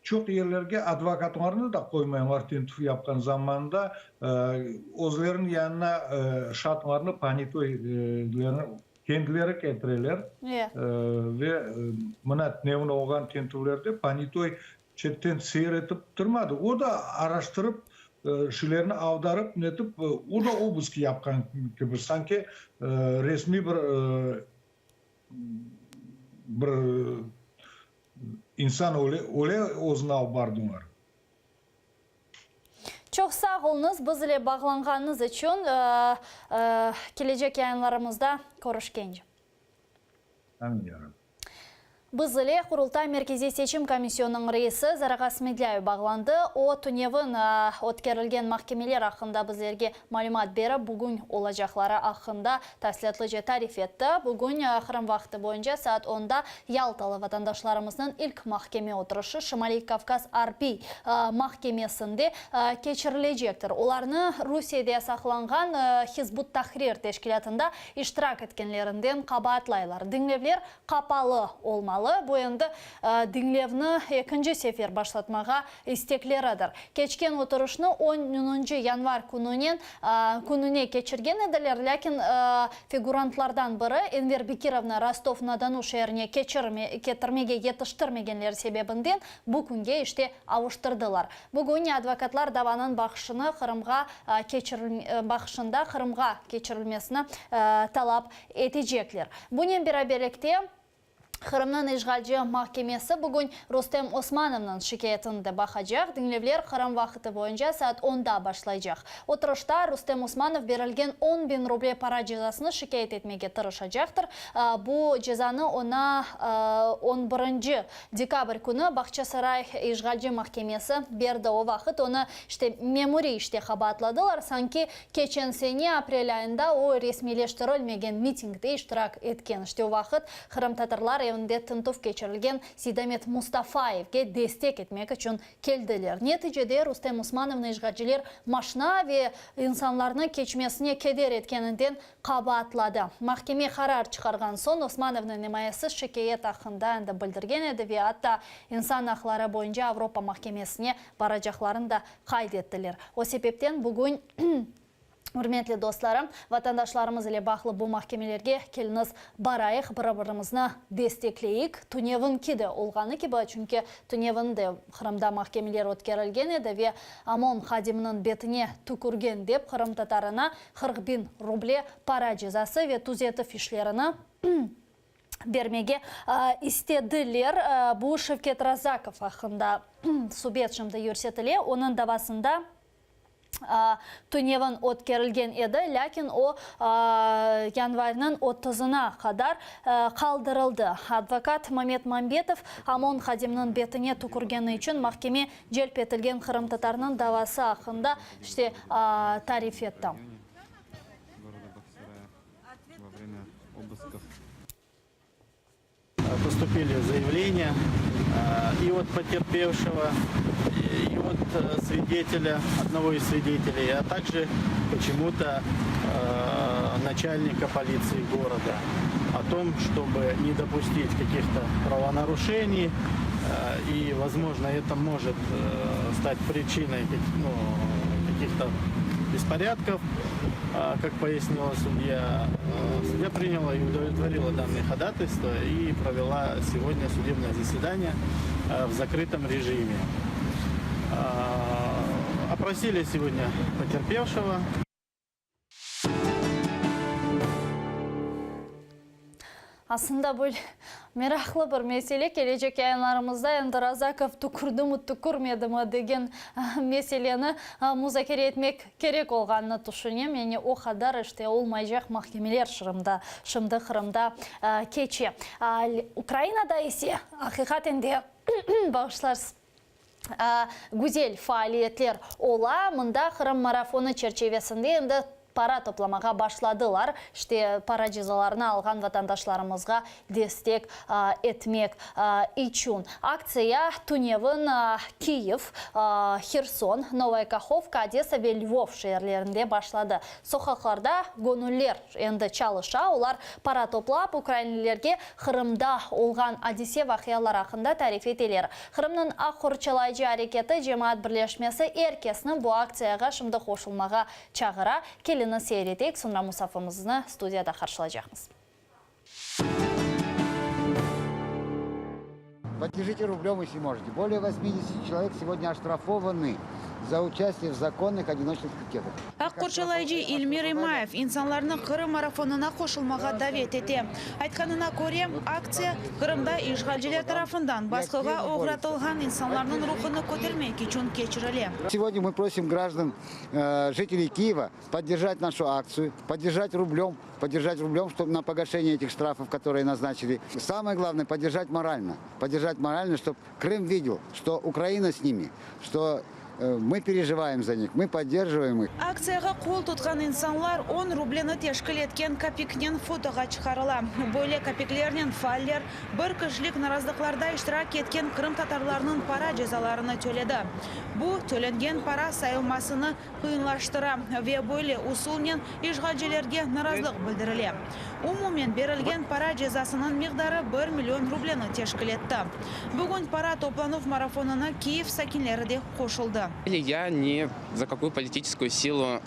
G: çoq yerlerge advokatlarnı da qoymaylar tintüv yapqan zamanda, özleriniñ yanına şatlarnı, ponitoylerni kendileri ketireler. Ve mına tünevin olğan tintüvlerde ponitoy çetten seyir etip turmadı, o da araştırıp, şeylerni avdarıp, netip, o da obısk yapqan kibi, sanki resmiy bir Bir insan öyle, öyle özüni alıp bardılar.
A: Çoq sağ oluñız, biz ile bağlanğanıñız içün. Kelecek yayınlarımızda körüşkence.
G: Amin, ya Rabbi.
A: Biz ile Qurultay Merkeziy seçim komisyonınıñ reisi Zarağa Smedlâyev bağlandı. O, tünevin ötkerilgen mahkemeler aqqında bizlerge malümat berip, bugün olacaqları aqqında tafsilâtlıca tarif etti. Bugün Qırım vaqtı boyunca saat onda Yaltalı vatandaşlarımıznıñ ilk mahkeme oturışı Şimaliy Kavkaz arbiy mahkemesinde keçirilecektir. Olarnı Rusiyede yasaqlanğan Hizb ut-Tahrir teşkilâtında iştirak etkenlerinden qabaatlaylar. Diñlevler qapalı olmalı. olmalı. Bu endi diñlevni ekinci sefer başlatmağa istekleridir. Keçken oturışnı onuncı yanvar kününen kününe keçirgen ediler, lâkin figurantlardan biri Enver Bekirovnı Rostov-na-Donu şeerine ketirmege yetiştirmegenleri sebebinden bu künge işte avuştırdılar. Bugün advokatlar davanıñ baqışını Qırımğa baqışında Qırımğa keçirilmesini talap etecekler. Bunen beraberlikte, Qırımnıñ işğalci mahkemesi bugün Rustem Osmanovnıñ şikâyetini de baqacaq. Diñlevler Qırım vaqıtı boyunca saat onda başlaycaq. Oturışta Rustem Osmanov berilgen 10.000 ruble para cezasını şikâyet etmege tırışacaqtır. Bu cezanı oña on birinci dekabr künü Bağçasaray işğalci mahkemesi berdi. O vaqıt onı işte memuriy işte qabaatladılar, sanki keçen sene aprel ayında o resmiyleştirilmegen mitingde iştirak etken. İşte o vaqıt qırımtatarlar evinde tintüv keçirilgen Seydamet Mustafayevge destek etmek içün keldiler. Neticede Rustem Osmanovnı işğalciler maşna ve insanlarnıñ keçmesine keder etkeninden qabaatladı. Mahkeme qarar çıqarğan soñ Osmanovnıñ imayesi şikâyet aqqında endi bildirgen edi ve atta İnsan aqları boyunca Avropa mahkemesine baracaqlarını da qayd ettiler. O sebepten bugün, ürmetli dostlarım, vatandaşlarımız ile bağlı bu mahkemelerge keliñiz barayıq, biri-birimizni destekleyik. Tünevinki de olğanı kibi, çünki tünevin de Qırımda mahkemeler ötkerilgen edi ve OMON hadiminiñ betine tükürgen dep qırımtatarına 40.000 ruble para cezası ve tüzetüv işlerini bermege istediler. Bu Şevket Razakov aqqında subet şimdi yürsetile. Onıñ davasında tünevin ötkerilgen edi, lâkin o yanvarniñ otuzına qadar qaldırıldı. Advokat Mamet Mambetov OMON hadiminiñ betine tükürgeni içün mahkeme celp etilgen qırımtatarnıñ davası aqqında işte tarif etti.
F: Поступили заявления и от потерпевшего, и от свидетеля, одного из свидетелей, а также почему-то начальника полиции города о том, чтобы не допустить каких-то правонарушений, и, возможно, это может стать причиной, ну, каких-то беспорядков, как пояснила судья. Судья приняла и удовлетворила данные ходатайства и провела сегодня судебное заседание в закрытом режиме. Опросили сегодня потерпевшего.
A: Aslında bu meraqlı bir mesele. Kelecek yayınlarımızda endi Razakov tükürdimi, tükürmedimi degen meseleni muzakere etmek kerek olğanını tüşünem. Yani o qadar işte olmaycaq mahkemeler Şırımda, şimdi Qırımda keçe. Ukrainada ise aqiqaten de, bağışlarsız, güzel faaliyetler ola. Mında Qırım marafonı çerçivesinde endi para toplamağa başladılar. İşte, para cezalarını alğan vatandaşlarımızğa destek etmek içün. Aktsiya tünevin Kiyev, Herson, Novaya Kahovka, Odesa ve Lvov şeerlerinde başladı. Soqaqlarda göñüller endi çalışa, olar para toplap, ukrainlilerge Qırımda olğan adise-vaqialar aqqında tarif eteler. Qırımnıñ aq qorçalayıcı areketi cemaat birleşmesi er kesni bu aktsiyağa şimdi qoşulmağa çağıra. Keliñiz seyir eteyik, soñra musafirimizni studiyada qarşılaycaqmız.
H: Поддержите рублем, если можете. Более 80 человек сегодня оштрафованы за участие в законных одиночных пикетах.
B: Aq qorçalayıcı Ilmir İmayev insanlarnı Qırım marafonına qoşulmağa davet ete. Aytqanına köre, aktsiya Qırımda işğalciler tarafından basqığa oğratılğan insanlarnıñ ruhunı kötermek içün keçirile.
H: Сегодня мы просим граждан, жителей Киева, поддержать нашу акцию, поддержать рублем, поддержать рублем, чтобы на погашение этих штрафов, которые назначили. Самое главное, поддержать морально. Поддержать морально, чтобы Крым видел, что Украина с ними, что. Мы переживаем за них, мы поддерживаем их.
B: Aktsiyağa qol tutqan insanlar on rubleni teşkil etken kapiknen fotoğa çıqarıla. Böyle kapiklernen faaller bir kişilik narazlıqlarda iştirak etken qırımtatarlarnıñ para cezalarını töledi. Bu, tölengen para sayılmasını qıyınlaştıra ve böyle usulnen işğalcilerge narazlıq bildirile. Umumen berilgen para cezasınıñ miqdarı bir million rubleni teşkil etti. Bugün para toplanuv marafonına Kiyev sakinleri de qoşuldı.
I: Ya ni za kakuyu politiçeskuyu silu,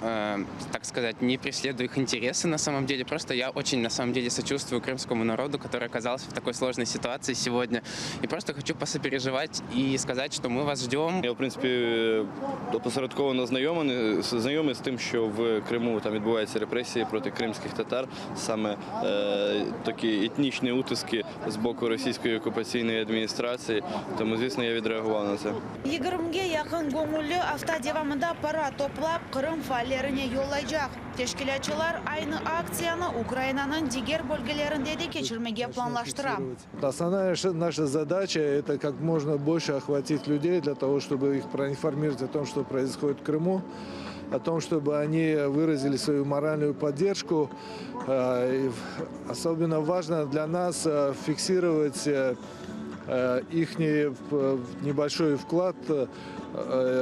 I: tak skazat, ne presleduyu их интересы на самом деле. Просто я очень на самом деле сочувствую крымскому народу, который оказался в такой сложной ситуации сегодня. И просто хочу посопереживать и сказать, что мы вас ждем.
J: Я, в принципі, опосередковано знайомий, знайомий з тим, що в Криму там відбуваються репресії проти кримських татар, саме е, такі етнічні утиски з боку російської окупаційної адміністрації. Тому, звісно, я відреагував на це.
B: Yigirmige yaqın göñülli afta devamında para toplap, Qırım faallerine yollaycaq. Teşkilâtçılar aynı aktsiyanı Ukrainanıñ diger bölgelerinde de keçirmege planlaştıra.
G: Основная наша задача – это как можно больше охватить людей для того, чтобы их проинформировать о том, что происходит в Крыму, о том, чтобы они выразили свою моральную поддержку. Особенно важно для нас фиксировать их небольшой вклад,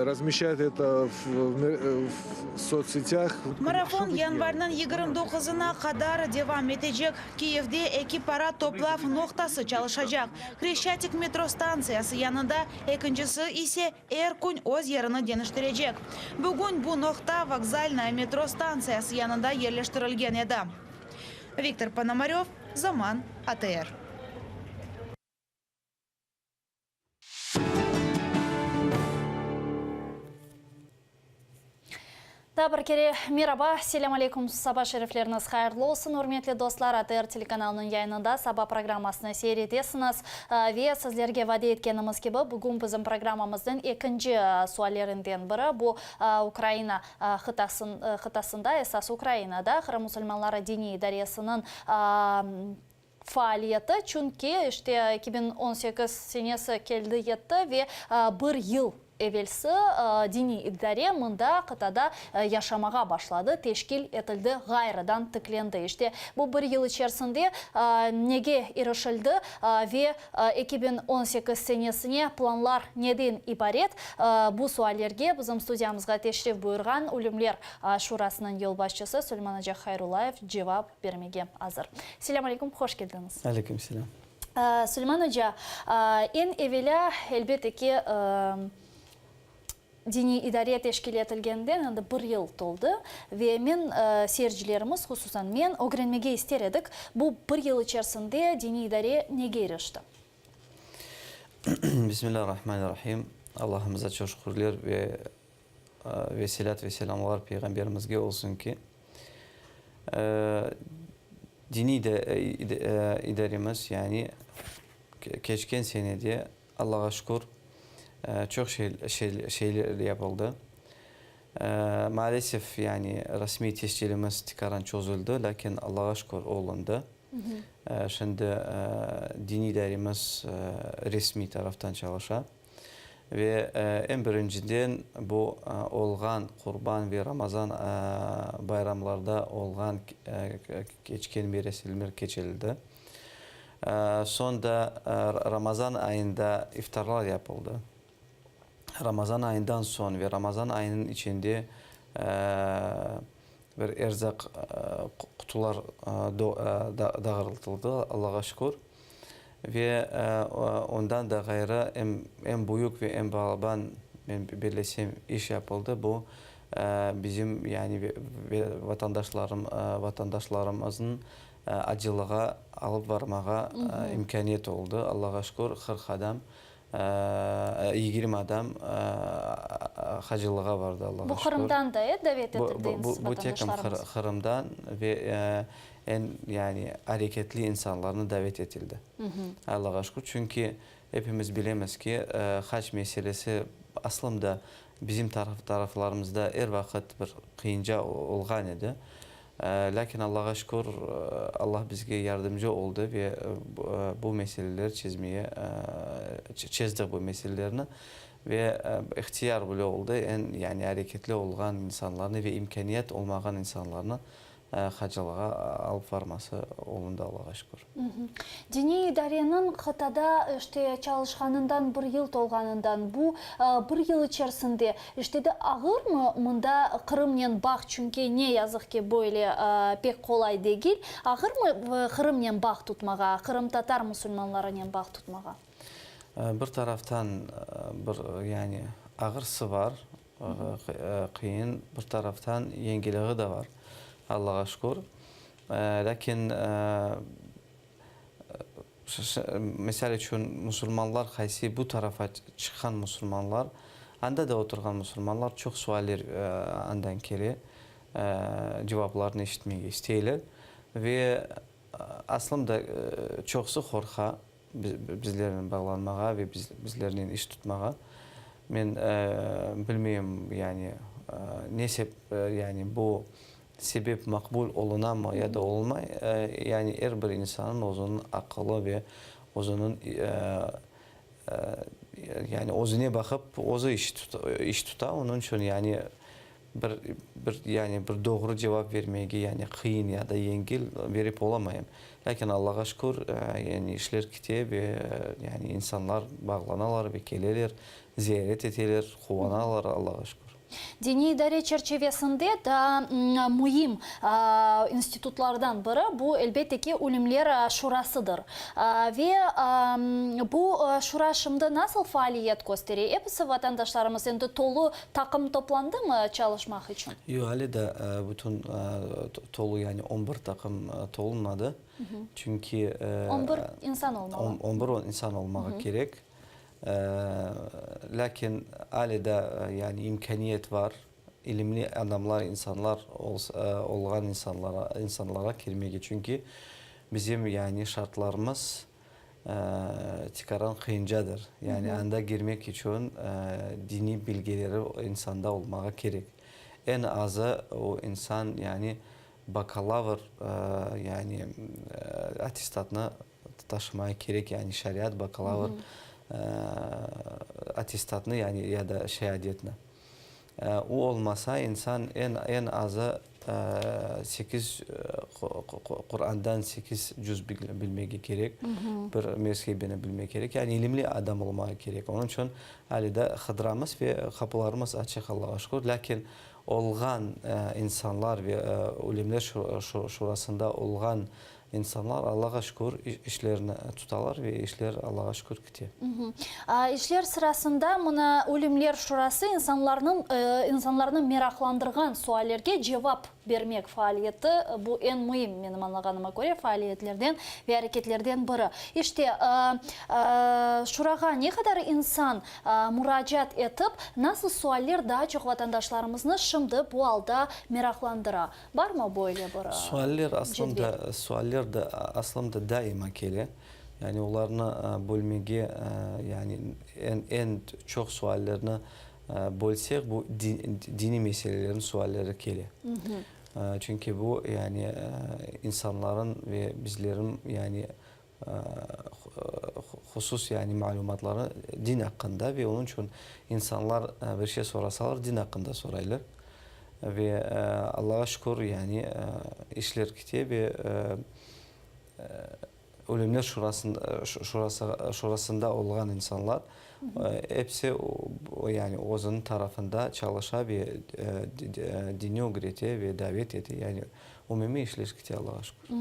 G: размещать это в соцсетях.
B: Marafon yanvarniñ 29-ına qadar devam etecek. Kiyevde eki para toplav noqtası çalışacaq. Hreşçatik metro stantsiyası yanında, ekincisi ise er kün öz yerini deñiştirecek. Bugün bu noqta Vokzalnaya metro stantsiyası yanında yerleştirilgen edi. Viktor Ponomarev, Zaman, ATR.
A: Daa bir kere meraba, selâm aleyküm, saba şerifleriñiz hayırlı olsun, ürmetli dostlar, ATR telekanalınıñ yayınında saba programmasını seyir etesiñiz. Ve sizlerge vade etkenimiz kibi, bugün bizim programmamıznıñ ekinci suallerinden biri, bu Ukraina qıtasında, esas Ukrainada Qırım musulmanları diniy idaresiniñ faaliyeti, çünki işte 2018 senesi keldi yetti ve bir yıl evelsi diniy idare mında, qıtada yaşamağa başladı, teşkil etildi, ğayrıdan tiklendi. İşte bu bir yıl içerisinde nege irişildi ve 2018 senesine planlar neden ibaret, bu suallerge bizim studiyamızğa teşrif buyurğan Ülümler Şurasınıñ yolbaşçısı Suleyman aca Hayrullayev cevap bermege azır. Selâm aleyküm, hoş keldiñiz.
K: Aleyküm selâm.
A: Suleyman oca, eñ evelâ, elbette ki, diniy idare teşkil etilgeninden endi bir yıl toldı ve men, seyircilerimiz, hususan men, ögrenmege ister edik, bu bir yıl içerisinde diniy idare nege irişti?
K: Bismillâ-r-Rahmân-r-Rahim. Allahımıza çoq şükürler ve Ve selât ve selâmlar Peyğamberimizge olsun ki, diniy idaremiz, yani keçken senede, Allağa şükür, çoq şeyler yapıldı. Maalesef, yani resmiy tescilimiz tikaran çözüldi, lâkin Allağa şükür, olundı. Şimdi diniy idaremiz resmiy taraftan çalışa. Ve eñ birinciden bu olğan Qurban ve Ramazan bayramlarda olğan keçken merasimler keçirildi. Soñ da Ramazan ayında iftarlar yapıldı. Ramazan ayından soñ ve Ramazan ayınıñ içinde bir erzaq qutular dağıtıldı, Allağa şükür. Ve ondan da ğayrı, em eñ büyük ve eñ balaban, men bellesem, iş yapıldı, bu, bizim, yani vatandaşlarım, vatandaşlarımıznıñ acılığa alıp barmağa imkâniyet oldı. Allağa şükür, 40 adam, 20 adam hacılığa bardı, Allağa
A: Bu
K: şükür.
A: Qırımdan da, e, davet etildi
K: Bu tek
A: vatandaşlarımız?
K: Qırımdan ve Eñ, yani, areketli insanlarnı davet etildi. Allağa şükür, çünki epimiz bilemiz ki, hac meselesi aslında bizim taraflarımızda er vaqıt bir qıyınca olğan edi. Lâkin Allağa şükür, Allah bizge yardımcı oldı ve bu meseleler çezmeye, çezdik bu meselelerni. Ve ihtiyar bile oldı, eñ yani areketli olğan insanlarnı ve imkâniyet olmağan insanlarnı hacılığa alıp varması olundı, Allağa şükür.
A: Diniy idareniñ qıtada işte çalışqanından bir yıl tolğanından bu bir yıl içerisinde işte de ağırmı mında Qırımnen bağ, çünki ne yazıq ki böyle pek qolay degil, ağırmı Qırımnen bağ tutmağa, qırımtatar musulmanlarınen bağ tutmağa?
K: Bir taraftan bir yani ağırsı bar, qıyın, bir taraftan yengiligi de bar, Allağa şükür. Lâkin, misal içün, musulmanlar qaysı bu tarafa çıqqan musulmanlar, anda da oturğan musulmanlar çoq sualler andan kele, cevaplarnı eşitmege isteyler. Ve aslında çoqusı qorqa bizlernen bağlanmağa ve bizlernen iş tutmağa. Men bilmeyim, yani ne yani bu sebep maqbul olunamı ya da olunmay, yani er bir insannıñ özüniñ aqılı ve özüniñ yani özüne baqıp özü iş tuta, onıñ içün yani Bir, bir, yani bir doğru cevap vermege, yani qıyın ya da yengil berip olamayım. Lâkin Allağa şükür, yani işler kite ve yani insanlar bağlanalar ve keleler, ziyaret eteler, quvanalar, Allağa şükür.
A: Diniy idare çerçivesinde daa müim institutlardan biri, bu, elbette ki, Ülimler şurasıdır. Ve bu şura şimdi nasıl faaliyet köstere? Episi vatandaşlarımız endi tolu Taqım toplandımı çalışmaq içün?
K: Yoq, ale de bütün tolu, yani on bir taqım tolunmadı. Çünki
A: On bir insan olmalı.
K: On bir insan olmağa kerek. Lâkin ale de yani imkâniyet bar, ilimli adamlar, insanlar olğan insanlara, insanlara kelmege. Çünki bizim yani şartlarımız tikaran qıyıncadır. Yani anda girmek içün diniy bilgileri insanda olmağa kerek. Eñ azı o insan yani bakalavr yani attestatnı taşımaya kerek, yani şariat bakalavr attestatnı yani ya da şeadetni. O olmasa, insan eñ, eñ azı sekiz, Qurandan sekiz cüz bilmege kerek, bir mezhebini bilmek kerek, yani ilimli adam olmağa kerek. Onıñ içün ale de qıdıramız ve qapılarımız açıq, Allağa şükür. Lâkin olğan insanlar ve Ülemler şurasında olğan İnsanlar, Allağa şükür, işlerini tutalar ve işler, Allağa şükür, kite.
A: İşler sırasında mına Ülimler şurası insanlarnıñ insanlarnı meraqlandırğan suallerge cevap bermek faaliyeti, bu eñ müim, menim añlağanıma köre, faaliyetlerden ve areketlerden biri. İşte, şurağa ne qadar insan muracaat etip, nasıl sualler daa çoq vatandaşlarımıznı şimdi bu alda meraqlandıra? Barmı böyle bir
K: Sualler aslında, sualler de aslında daima kele. Yani olarnı bölmege, yani eñ, eñ çoq suallerni bölsek, bu diniy meselelerniñ sualleri kele. Çünki bu, yani insanların ve bizlerin, yani husus, yani malümatları din aqqında ve onıñ içün insanlar bir şey sorasalar, din aqqında soraylar. Ve Allağa şükür, yani işler kite ve Ülemler şurasında, şurası, şurasında olğan insanlar episi yani özüniñ tarafında çalışa ve dini ögrete ve davet ete, yani Umumiy işler kite, Allağa şükür.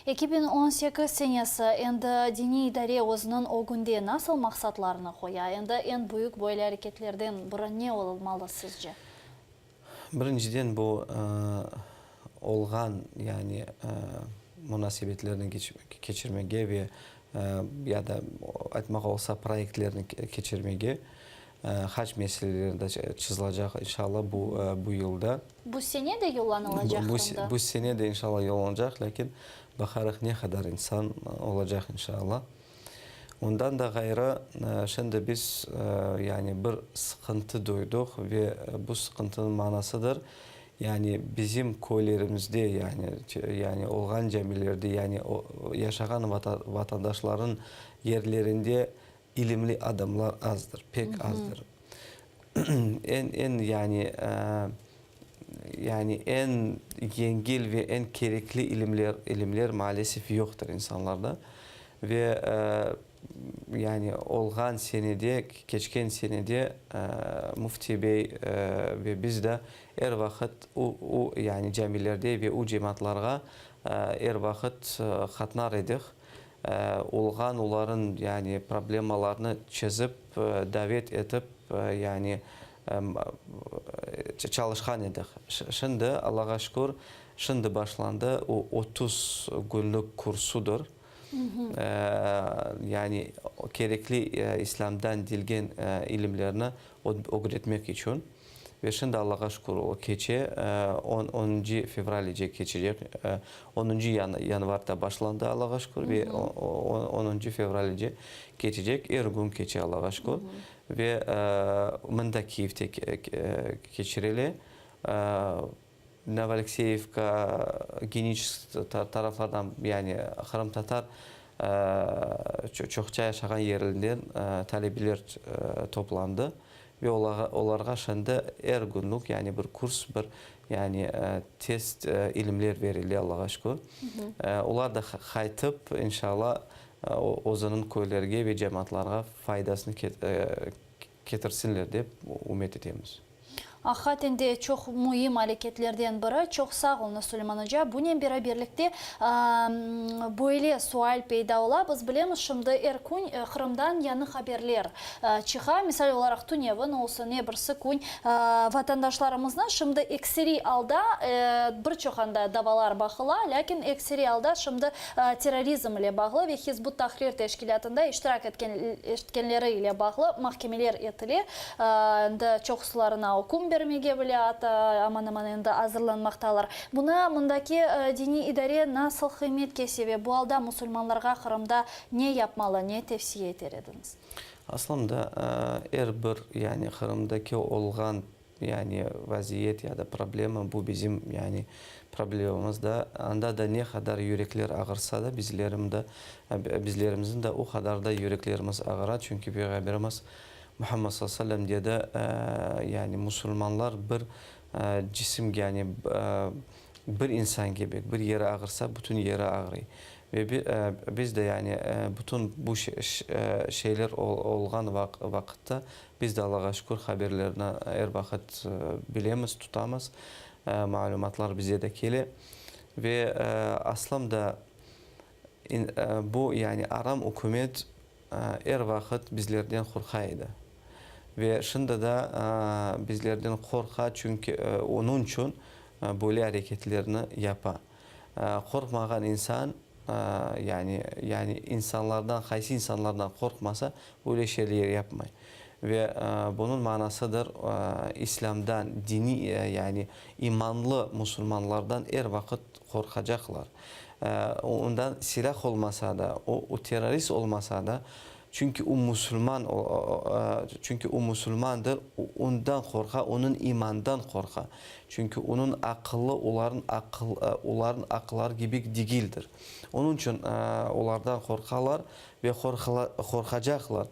A: 2018 senesi, endi diniy idare özüniñ ögünde nasıl maqsatlarnı qoya? Endi eñ büyük böyle areketlerden biri ne olmalı sizce?
K: Birinciden bu olğan, yani munasebetlerni keçirmege ve ya da aytmaq olsa proyektlerni keçirmege, hac meseleleri de çızılacaq inşallah bu bu yılda.
A: Bu sene de yollanılacaq mında?
K: Bu sene de inşallah yollanacaq, lâkin baqarıq ne qadar insan olacaq inşallah. Ondan da ğayrı, şimdi biz yani bir sıqıntı duyduq ve bu sıqıntınıñ manasıdır, yani bizim köylerimizde, yani yani olğan camilerde, yani yaşağan vatandaşlarnıñ yerlerinde ilimli adamlar azdır, pek azdır. Eñ, eñ, yani, yani eñ yengil ve eñ kerekli ilimler, ilimler maalesef yoqtır insanlarda. Ve, yani, olğan senede, keçken senede Müfti bey ve biz de er vaqıt o, o, yani camilerde ve o cemaatlarğa er vaqıt qatnar edik. Olğan olarıñ, yani, problemalarını çezip, davet etip, yani, çalışqan edik. Şimdi, Allağa şükür, şimdi başlandı, o 30 künlük kursudır. Yani, kerekli İslâmdan dilgen ilimlerni ögretmek içün. Ve şimdi, Allağa şükür, o keçe, on, onuncı fevralece keçecek, onuncı yanvarda başlandı, Allağa şükür, ve onuncı fevralece keçecek, er kün keçe, Allağa şükür. Ve mında Kiyevde keçirile, Novoalekseyevka, Geniçesk taraflardan, yani qırımtatar çoqça yaşağan yerinden talebeler toplandı ve olarğa şimdi er künlük, yani bir kurs, bir yani test ilimler berile, Allağa şükür. Olar da qaytıp, inşallah, özüniñ köylerge ve cemaatlarğa faydasını ketirsinler dep ümüt etemiz.
A: Aqiqaten de çoq müim areketlerden biri. Çoq sağ oluñız, Suleyman oca. Bunen beraberlikte böyle sual peyda ola. Biz bilemiz, şimdi er kün Qırımdan yañı haberler çıqa. Misal olaraq, tünevin olsun, ne birisi kün vatandaşlarımıznı şimdi ekseriy alda, bir çoq anda davalar baqıla, lâkin ekseriy alda şimdi terrorizm ile bağlı ve Hizb ut-Tahrir teşkilâtında iştirak etkenleri ile bağlı mahkemeler etile. Endi çoqusılarına üküm bermege bile atta aman-aman endi azırlanmaqtalar. Buna mındaki diniy idare nasıl qıymet kese ve bu alda musulmanlarğa Qırımda ne yapmalı, ne tevsiye eter ediñiz?
K: Aslında er bir, yani Qırımdaki olğan, yani vaziyet ya da problema, bu bizim, yani problemamız da. Anda da ne qadar yürekler ağırsa da, bizlerim de, bizlerimizin de o qadar da yüreklerimiz ağıra, çünki Peyğamberimiz Muhammed sallallahu aleyhi ve sellem dedi, yani musulmanlar bir cisim, yani bir insan kibi, bir yeri ağırsa, bütün yeri ağrıy. Ve biz de yani bütün bu şeyler olğan vaqıtta biz de Allağa şükür haberlerni er vaqıt bilemiz, tutamız, malümatlar bize de kele. Ve aslında bu yani aram ükümet er vaqıt bizlerden qorqa edi. Ve şimdi da bizlerden qorqa, çünki onıñ içün böyle areketlerni yapa. Qorqmağan insan, yani, yani insanlardan, qaysı insanlardan qorqmasa, böyle şeyler yapmay. Ve bunıñ manasıdır, İslâmdan, diniy, yani imanlı musulmanlardan er vaqıt qorqacaqlar. Ondan silâh olmasa da, o terrorist olmasa da, çünki o musulman, çünki o musulmandır, ondan qorqa, onıñ imandan qorqa. Çünki onıñ aqılı olarnıñ aqıl, olarnıñ aqılları kibi degildir. Onıñ içün olardan qorqalar ve qorqacaqlar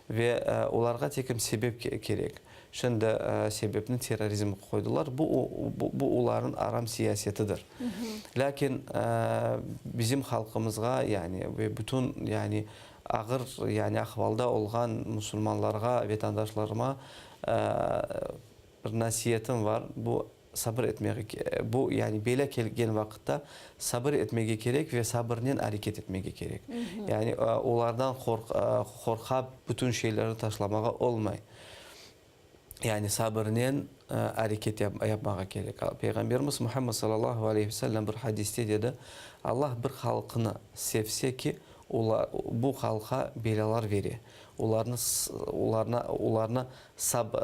K: ve olarğa tekim sebep kerek. Şimdi sebepni terrorizm qoydılar. Bu, bu olarnıñ aram siyasetidir. Lâkin bizim halqımızğa, yani ve bütün, yani ağır, yani ahvalda olğan musulmanlarğa, vetandaşlarıma bir nasiyetim var, bu sabır etmege, bu, yani belâ kelgen vaqıtta sabır etmege kerek ve sabırnen areket etmege kerek. Yani olardan qorqap bütün şeylerni taşlamağa olmay. Yani sabırnen areket yapmağa kerek. Peyğamberimiz Muhammed sallallahu aleyhi ve sellem bir hadiste dedi, Allah bir halqnı sevse ki, olar, bu halqa belâlar bere. Olarnı, olarnı, olarnı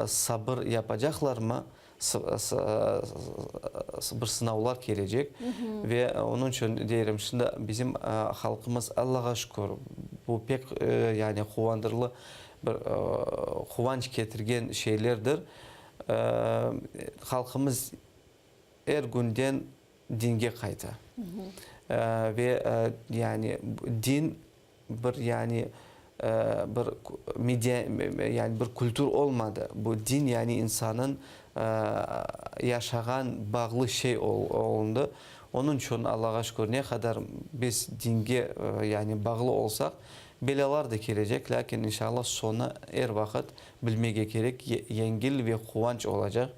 K: sabır yapacaqlarmı, bir sınavlar kelecek. Ve onıñ içün deyrim, şimdi bizim halqımız, Allağa şükür, bu pek yani quvandırlı bir quvanç ketirgen şeylerdir. Halqımız er künden dinge qayta. Ve yani din bir yani. bir yani bir kültür olmadı. Bu din yani insanın yaşağan bağlı şey olundı. Onıñ içün, Allağa şükür, ne qadar biz dinge yani bağlı olsaq, belâlar da kelecek, lâkin inşallah soñu er vaqıt bilmege kerek, yengil ve quvanç olacaq.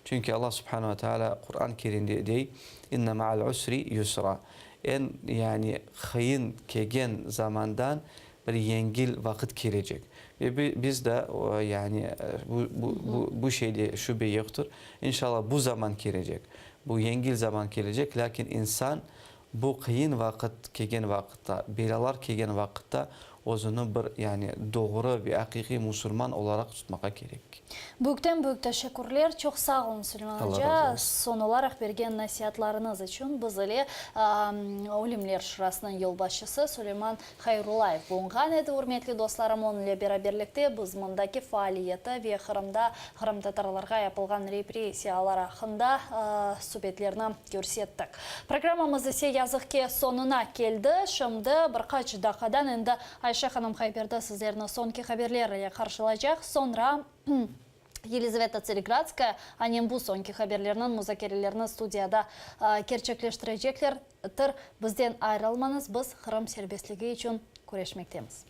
K: Çünki Allah subhane ve teala Quran Kerimde dey, İnne ma'al usri yusra. Eñ yani qıyın kelgen zamandan bir yengil vaqıt kelecek. Ve biz de yani bu şeyde şübe yoqtır. İnşallah bu zaman kelecek. Bu yengil zaman kelecek, lâkin insan bu qıyın vaqıt kelgen vaqıtta, belâlar kelgen vaqıtta özüni bir yani doğru ve aqiqiy musulman olaraq tutmağa kerek.
A: Büyükten-büyük teşekkürler, çoq sağ olun Süleyman
K: Allah
A: oca,
K: razı olsun.
A: soñ olaraq bergen nasiatlarıñız içün. Biz ile Olimler Şurasınıñ yolbaşçısı Süleyman Hayrullayev bulunğan edi. Ürmetli dostlarım, onıñ ile beraberlikte biz mındaki faaliyeti ve Qırımda qırımtatarlarğa yapılğan repressiyalar aqqında subetlerni körsettik. Programmamız ise yazıq ki soñuna keldi. Şimdi bir qaç daqqadan endi Ayşe hanım Hayberda sizlerni soñki haberler ile qarşılaycaq. Soñra Yelizaveta Tseregradskaya anem bu soñki haberlerniñ muzakerelerini studiyada kerçekleştirecekler. Bizden ayırılmañız, biz Qırım serbestligi içün küreşmektemiz.